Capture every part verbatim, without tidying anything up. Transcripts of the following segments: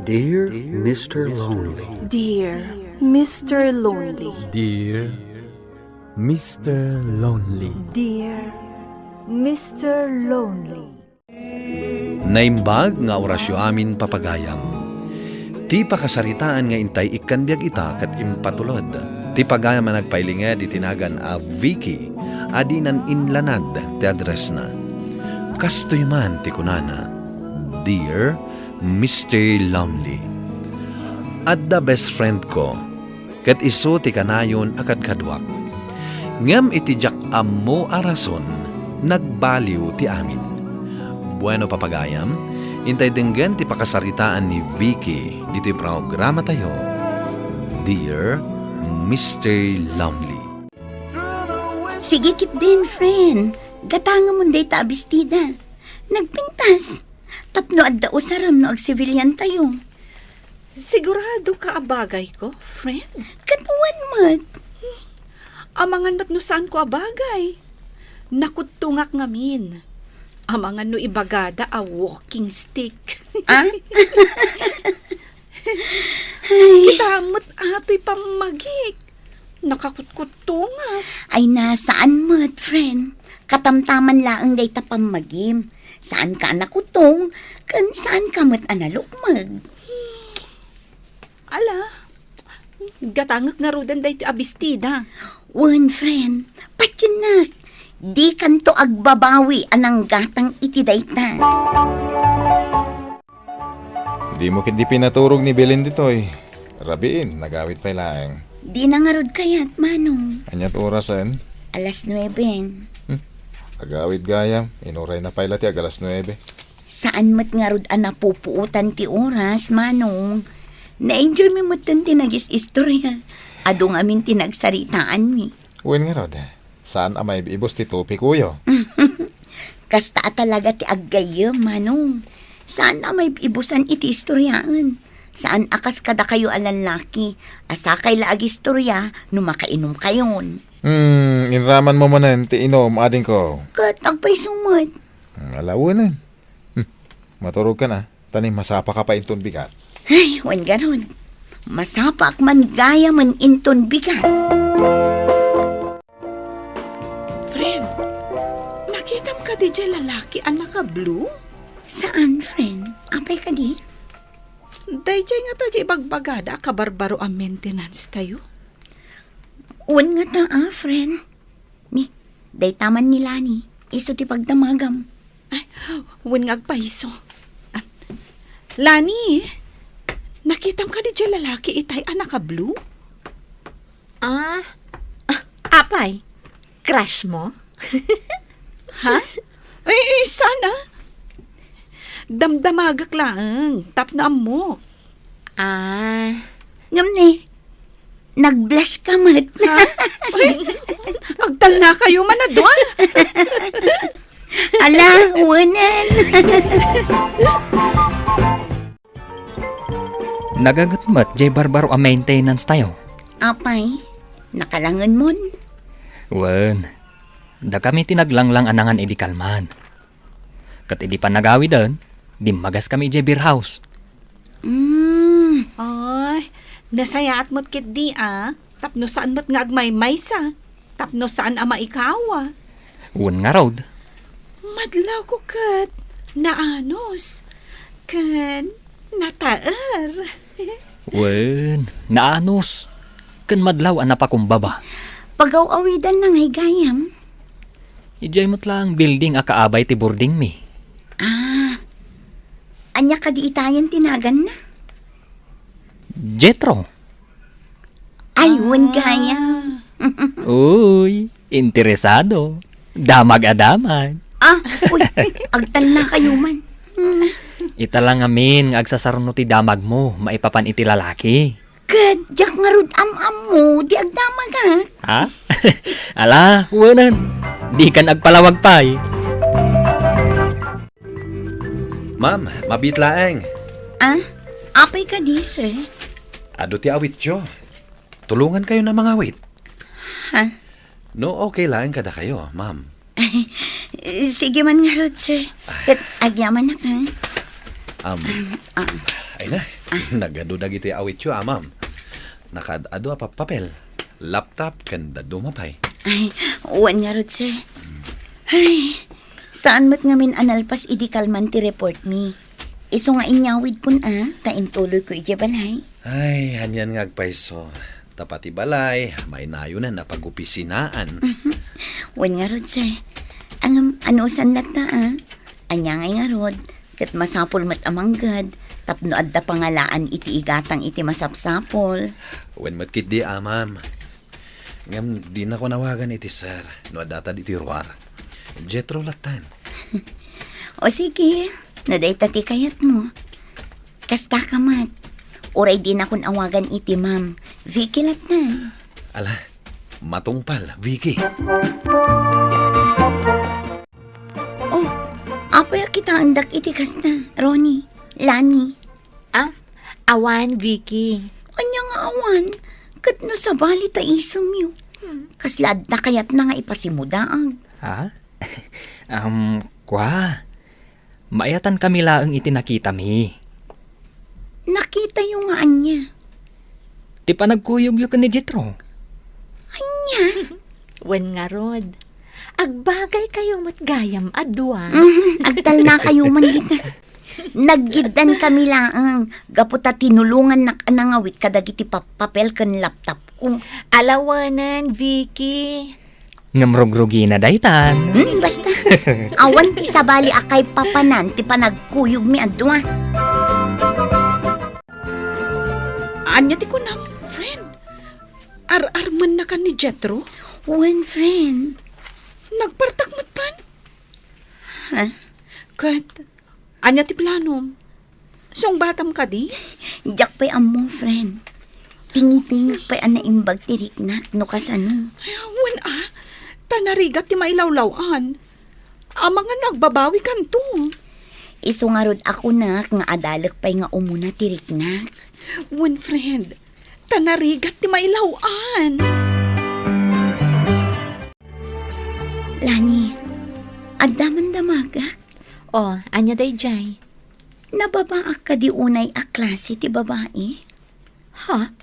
Dear Mister Lonely. Dear Mister Lonely. Dear Mister Lonely. Dear Mister Lonely. Naimbag nga orasyo amin, papagayam. Ti pakasaritaan nga intay ikkan biag ita ket impatulod. Ti pagayam a nagpailinged iti nagan a Vicky a dinan inlanad ti addressna. Kastoy man ti kunana, Dear Mister Lonely, adda best friend ko, ket isu ti kanayon a kadkaduak. Ngem iti diak ammo a rason, nagbaliw ti amin. Bueno, papagayam, intay denggen ti pakasaritaan ni Vicky ditoy programatayo, Dear Mister Lonely. Sige ketdin, friend. Gatangamon dayta a bestida. Nagpintas. Tapno adda usarem no agsiviliantayo. Sigurado ka a bagay ko, friend? Ket wen met. Amangan met no saan ko a bagay. Nakuttongak ngamin. Amangan no ibagada a walking stick. Ah? Ay. Kita met atoy pammagik. Nakakutkuttongak. Ay, na, saan met, friend. Katamtaman laeng dayta pammagim. Saanka a nakuttong, ken saanka met a nalukmeg. Ala, gatangek ngaruden daytoy a bestida. Wen, friend, patiennak. Dikanto agbabawi a nanggatang iti dayta. Dimo ketdi pinaturog ni Belen ditoy. Rabiin, nagawid pay laeng. Dina ngarud kayat, Manong. Aniat orasen? Alas nueben. Hmm. Agawid gayam, inurayna pay la ti agalas nuebe. Saan met ngarud a napupuotan ti oras, Manong. Na-enjoy mi metten ti nagis-istorya. Adu ngamin ti nagsaritaanmi. Wen ngarud, saan a maib-ibus ti topikoyo. Kasta a talaga ti aggayyem, Manong. Saan a maib-ibusan iti istoryaen. Saan a kas kadakayo a lallaki, a sakay la agistorya no makainumkayon. Hmm, inramanmo manen ti inum, adingko. Ket agpayso met. Hmm, ala, wenen. Hmm, maturogkan a, ta ni masapaka pay inton bigat. Ay, wen garud. Masapaak man gayamen inton bigat. Friend, nakitam kadi diay lalaki a naka-blue? Saan, friend? Apay kadi? Daydiay ngata diay ibagbagada a kabarbaro a maintenance tayo? Wen ngata a, friend. Ni, dayta man ni Lani. Isu ti pagdamagam. Ay, wen nga agpayso. Ah, Lani, nakitam kadi diay lalaki itay a naka-blue? Ah, ah, apay, crush mo? Ha? Ay, ay, saan a. Damdamagak laeng, tapno ammok. Ah. Ngem ni, nag-blush ka met. Ha? Ay, agtalnakayo man a dua. Ala, wenen. Nagaget met diay barbaro a maintenance tayo. Apay, nakalangenmon? Wen, dakami ti naglanglang a nangan idi kalman. Ket idi panagawiden, dimmagaskami idiay beer house. Mm. Ay, nasayaat met ketdi a. Tapno saan met nga agmaymaysa, tapno saan a maikawa. Wen ngarud. Madlawko ket naanus ken nataer. Wen, naanus ken madlaw a napakumbaba. Pagaw-awidanna ngay gayam? Idiay met laeng building a kaabay ti boardingmi. Ah. Ania kadi itayen ti naganna? Jethro. Ay, wen gayam. Uy, interesado. Damag a damag. Ah, uy, agtalnakayo man. Hmm. Ita la ngamin nga agsasarno ti damagmo maipapan iti lalaki. Ket diak ngarud am-ammo ti agdamagak. Ha? Ala, wenen. Dikan agpalawag pay. Ma'am, mabiit laeng. Ah? Apay kadi, sir? Adu ti awityo. Tulongankayon a mangawit. Ha? No okay laeng kadakayo, ma'am. Sige man ngarud, sir. Ket agyamanak, ha? Um, Ah. Ay na, nagadu dagiti awityo, Amam. Nakaad-adu a pappapel, laptop, ken dadduma pay. Ay, wen ngarud, sir. Ay, saan met ngamin a nalpas idi kalman ti report mi. Isu nga inyawidkon a, ta intuloyko idiay balay. Ay, anian nga agpayso. Ta pati balay, mainayonan a pagopisinaan. Wen ngarud, sir. Ngem, anusan latta a? Ania ngay ngarud, ket masapul met a manggad, tapno adda pangalaan iti igatang iti masapsapul. Wen met ketdi, Amam. Ngem dinakon awagan iti sir, no addata iti ruar. Jetro lattan. O sige, no dayta ti kayatmo. Kasta ka met. Uray dinakon awagan iti ma'am. Vicky lattan. Ala, matungpal, Vicky. Oh, apay a kitaendak iti kasta, Ronnie, Lani? Ah, awan, Vicky. Ania nga awan? Ket no sabali ta isemyo. Kasla adda kayatna nga ipasimudaag? Ha? Um, kua. Maayatan kami laeng iti nakitami. Nakitayo nga ania? Ti panagkuyogyo ken ni Jetro. Ania? Wen ngarud, agbagaykayo met gayam a dua. Mhm, agtalnakayo man dita. Naggiddan kami laeng gapu ta tinulongannak a nangawit kadagiti pap-, papel ken laptop ko. Ala wen, Vicky. Ngem rugrugina daytan. Hmm, basta. Awan ti sabali a kaipapanan ti panagkuyogmi a dua. Ania ti kunam, friend? Ar-armennakan ni Jetro? Wen, friend. Nagpartak metten? Ha? Ket, ania ti planom? Sungbatam kadi? Diak pay ammo, friend. Tingitingog pay a naimbag ti riknak no kasano. Ay, wen a, ta narigat ti mailawlaw-an. Amangan no agbabawikanto. Isu ngarud a kunak nga adalek pay nga umuna ti riknak. Wen, friend, ta narigat ti mailaw-an. Lani, adda man damagak? O, ania daydiay? Nababaak kadi unay a klase ti babai? Ha?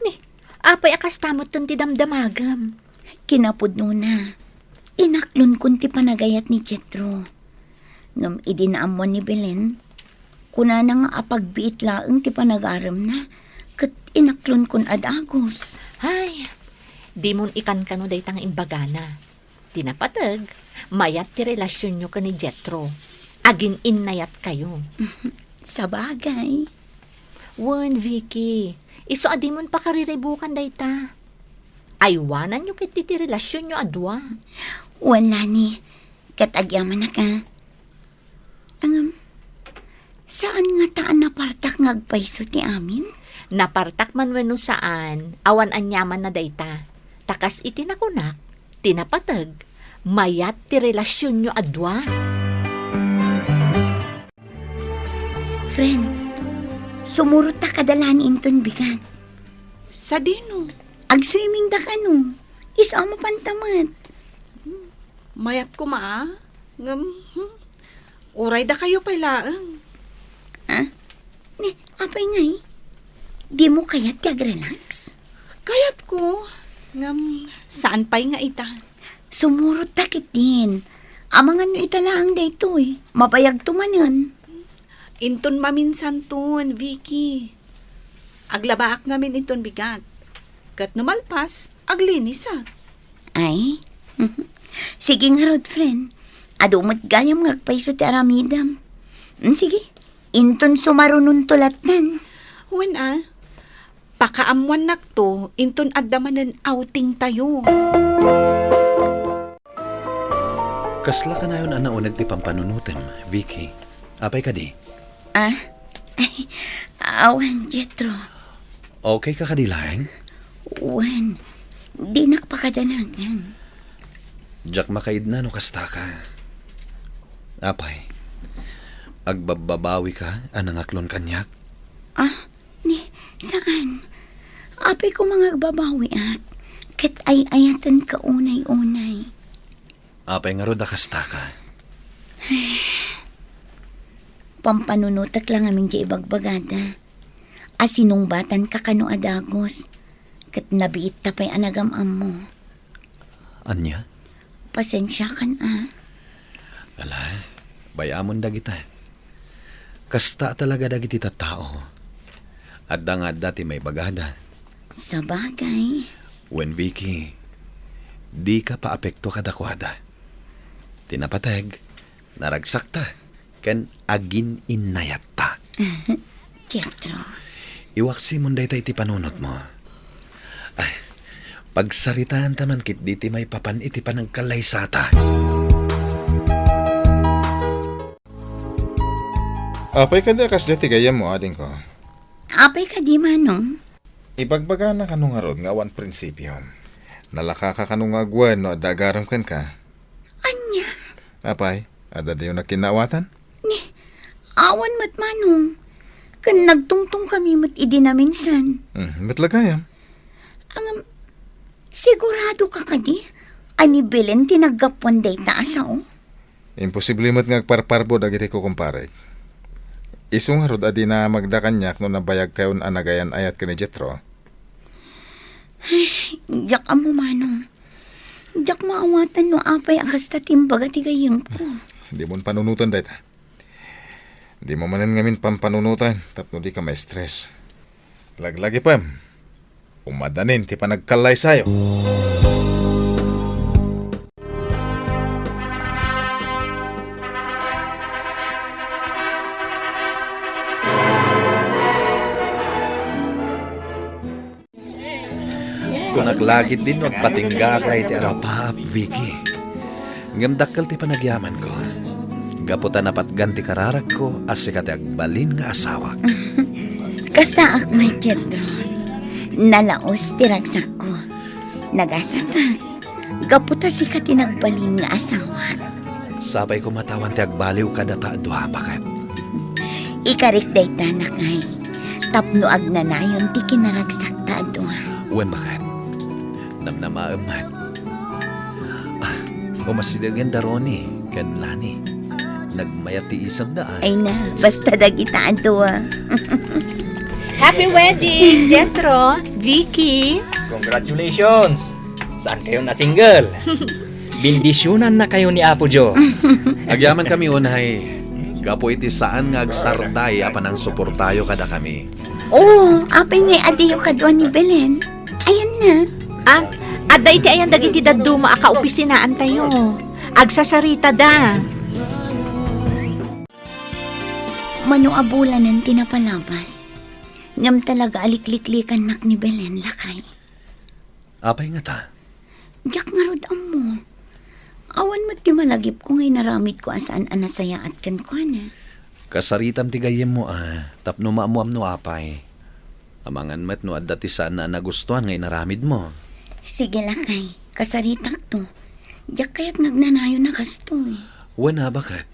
Ni, apay a kasta metten ti damdamagem? Kinapudnona, inaklonkon ti panagayat ni Jetro. Ngem idi naammuan ni Belen, kunana nga apagbiit laeng ti panagaremna, ket inaklonkon a dagus. Ay, dimon ikankano dayta nga imbagana. Ti napateg, mayat ti relasionyo ken ni Jetro. Agin-innayatkayo. Sabagay. Wen, Vicky, isu a dimon pakariribukan dayta. Aywananyo ketdi ti relasionyo a dua. Wen, Lani, ket agyamanak a. Ngem, saan ngata a napartak nga agpayso ti amin? Napartak man wenno saan, awan aniamanna dayta. Ta kas iti nakunak, ti napateg, mayat ti relasionyo a dua. Friend, sumurot ta kada Lani inton bigat. Sadino? Agswimming da kano. Isu a mapanta met. Mayat koma, a. Ngem, hmm, uray dakayo pay laeng. Ah? Ni, apay ngay? Dimo kayat ti agrelax? Kayatko. Ngem, saan pay nga ita? Sumurot ta ketdin. Amangan no ita laeng daytoy. Mabayagto manen. Inton maminsanton, Vicky. Aglabaak ngamin inton bigat. Ket no malpas, aglinisak. Ay? Sige ngarud, friend. Adu met gayam nga agpayso ti aramidem. Mm, sige. Inton sumarunonto lattan. Wen a, pakaammuannakto inton adda manen outingtayo. Kasla kanayon a nauneg ti pampanunotem, Vicky? Apay kadi? Ah? Ay, awan, Jetro. Okay ka kadi laeng? Wen, dinak pakadanagan. Diak makaidna no kasta ka. Apay, agbabbabawi ka a nangaklon kaniak? Ah, ni, saan? Apay koma nga agbabawiak, ket ay-ayatenka unay-unay. Apay ngarud a kasta ka? Pampanunotek la ngamin diay ibagbaga da. a sinungbatanka kano a dagus, ket nabiitta pay a nagam-ammo. Ania? Pasensiakan a. Ala, bay-amon dagita. Kasta talaga dagiti tattao. Adda nga adda ti maibagada. Sabagay. Wen, Vicky, dika paapekto kadakuada. Ti napateg, naragsakta ken agin-innayatta. Jethro. Iwaksimon dayta iti panunotmo. Ay, pagsaritaanta man ketdi ti maipapan iti panagkallaysata. Apay kadi a kasdiay ti gayyemmo, adingko? Apay kadi, Manong? Ibagbagana kano ngarud nga awan prinsipiom. Nalakaka kano nga agwen no adda agarem kenka. Ania? Apay, adda diyo nagkinnaawatan? Ni, awan met, Manong. Ken nagtungtongkami met idi naminsan. Hmm, met la gayam? Ngem, sigurado ka kadi a ni Belen ti naggapuan dayta a sao? Imposible met nga agparparbo dagiti kukumparek. Isu ngarud a dina magda kaniak no nabayagkayon a nagayan-ayat ken ni Jethro. Diak ammo, Manong. Diak maawatan no apay a kasta ti imbaga ti gayyemko. Dimon panunoten dayta. Dimo manen ngamin pampanunoten tapno dika ma-stress. Laglagipem, umadanin ti panagkallaysayo. Kunak la ketdin no agpatinggaak la iti arapaap, Vicky. Ngem dakkel ti panagyamanko. Gapu ta napatgan ti kararagko a sika ti agbalin nga asawak. Kastaak met, Jethro. Nalaos ti ragsakko. Nagasatak. Gapu ta sika ti nagbalin nga asawak. Sapay koma ta awan ti agbaliw kadata a dua, baket. Ikarik dayta, lakay, tapno agnanayon ti kinaragsakta a dua. Wen, baket. Namnamaem met. Ah, umasidegen da Ronnie ken Lani. Nagmayat ti isemda, a. Ay na, basta dagita a dua. Happy wedding, Jethro, Vicky. Congratulations! Saan kayo na single? Bendisyonannakayo ni Apo Dios. Agyamankami unay, gapu iti saan nga agsarday a panangsuportayo kadakami. Oo, apay ngay adiyo kadua ni Belen? Ayanna. Ah, adda iti ayan dagiti dadduma a kaopisinaantayo. Agsasaritada. Mano a bulanen ti napalabas. Ngem talaga a likliklikannak ni Belen, lakay. Apay ngata? Diak ngarud ammo. Awan met ti malagipko nga inaramidko a saan a nasayaat kenkuana. Kasaritam ti gayyemmo a, tapno maammoam no apay. Amangan met no adda ti saan a nagustuan nga inaramidmo. Sige, lakay, kasaritakto. Diak kayat nga agnanayon a kastoy. Wen a, baket.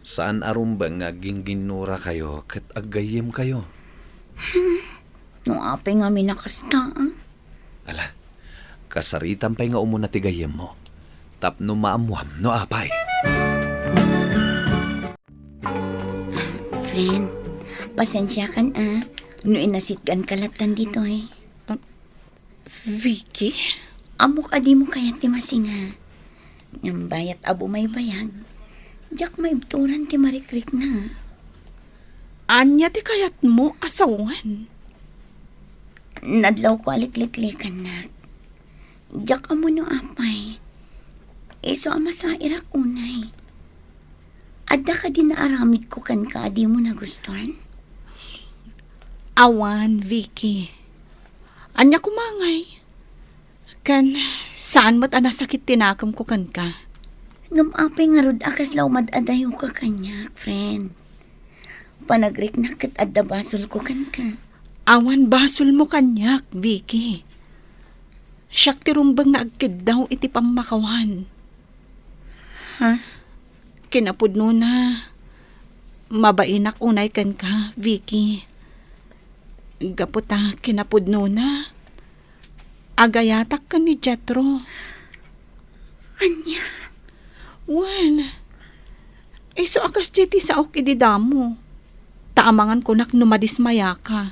Saan a rumbeng nga aggingginnurakayo ket aggayyemkayo. Hmm, no apay ngamin a kasta, a? Ala, kasaritam pay nga umuna ti gayyemmo, tapno maammoam no apay. Friend, pasensiakan a, no inasitganka lattan ditoy. Ah, Vicky? Ammok a dimo kayat ti masinga. Ngem bayat a bumaybayag, diak maibturan ti marikrikna. Ania ti kayatmo a sawen? Nadlawko a likliklikannak. Diak ammo no apay. Isu a masairak unay. Adda kadi naaramidko kenka a dimo nagustuan? Awan, Vicky. Ania koma ngay? Ken, saan met a nasakit ti nakemko kenka. Ngem apay ngarud a kasla umad-adayoka kaniak, friend? Panagriknak ket adda basolko kenka. Awan basolmo kaniak, Vicky. Siak ti rumbeng nga agkiddaw iti pammakawan. Ha? Kinapudnona, mabainak unay kenka, Vicky. Gapu ta kinapudnona, agayatak ken ni Jethro. Ania? Wen, isu a kasdiay ti saok idi damo. Ta amangan kunak no madismayaka.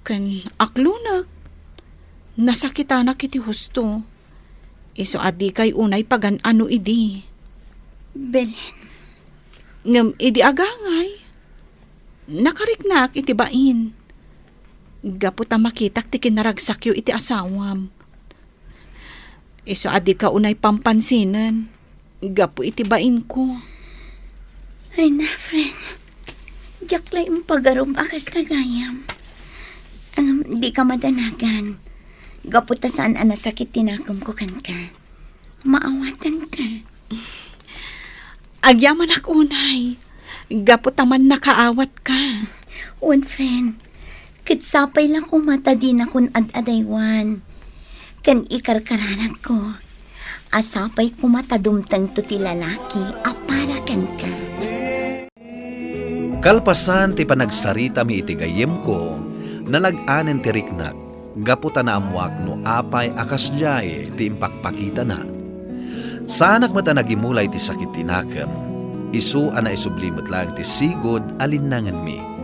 Ken aklonek, nasakitanak iti husto. Isu a dikay unay pagan-ano idi. Belen. Ngem idi agangay, nakariknak iti bain. Gapu ta makitak ti kinaragsakyo iti asawam. Isu a dika unay pampansinen gapu iti bainko. Ay na, friend. Diak la impagarup a kasta gayam. Ngem dika madanagan. Gapu ta saan a nasakit ti nakemko kenka. Maawatanka. Agyamanak unay. Gapu ta mannakaawatka. Wen, friend. Ket sapay la koma ta dinakon ad-adaywan. Ken ikarkaranagko a sapay koma ta dumtengto ti lalaki a para kenka. Kalpasan ti panagsaritami iti gayyemko, nalag-anen ti riknak gapu ta naammoak no apay a kasdiay ti impakpakitana. Saanak met a nagimula iti sakit ti nakem, isu a naisubli met laeng ti sigud a linnangenmi.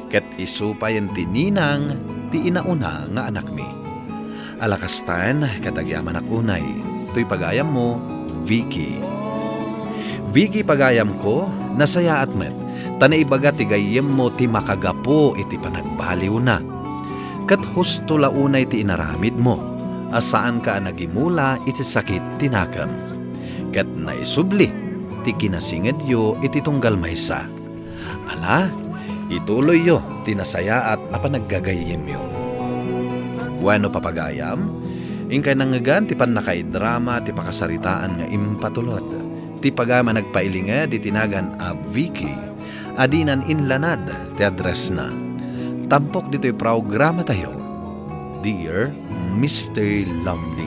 Ket isu payen ti ninang ti inauna nga anakmi. Ala kastan, ket agyamanak unay, toy pagayammo, Vicky. Vicky, pagayamko, nasayaat met, ta naibaga ti gayyemmo ti makagapu iti panagbaliwna. Ket husto la unay ti inaramidmo, a saanka a nagimula iti sakit ti nakem. Ket naisubli ti kinasingedyo iti tunggal maysa. Ala, ituloyyo ti nasayaat a panaggagayyemyo. Wenno, papagayam, inkay nangngegan ti pannakaidrama ti pakasaritaan nga impatulod ti pagayam a nagpailinged iti nagan a Vicky a dinan inlanad ti addressna. Tampok ditoy programatayo, Dear Mister Lumley.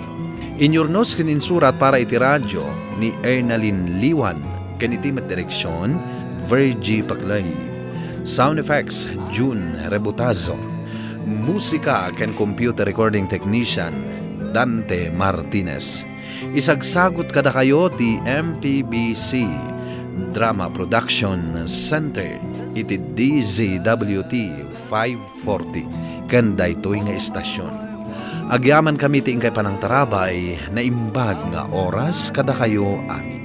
Inyurnos ken insurat para iti radyo ni Ernalyn Liwan, ken iti met direksion, Virgie Paclay. Sound effects, June Rebutazo. Musika ken computer recording technician, Dante Martinez. Isagsagut kadakayo ti M P B C Drama Production Center iti D Z W T five forty ken daytoy nga istasion. Agyamankami ti inkay panangtarabay, naimbag nga oras kadakayo amin.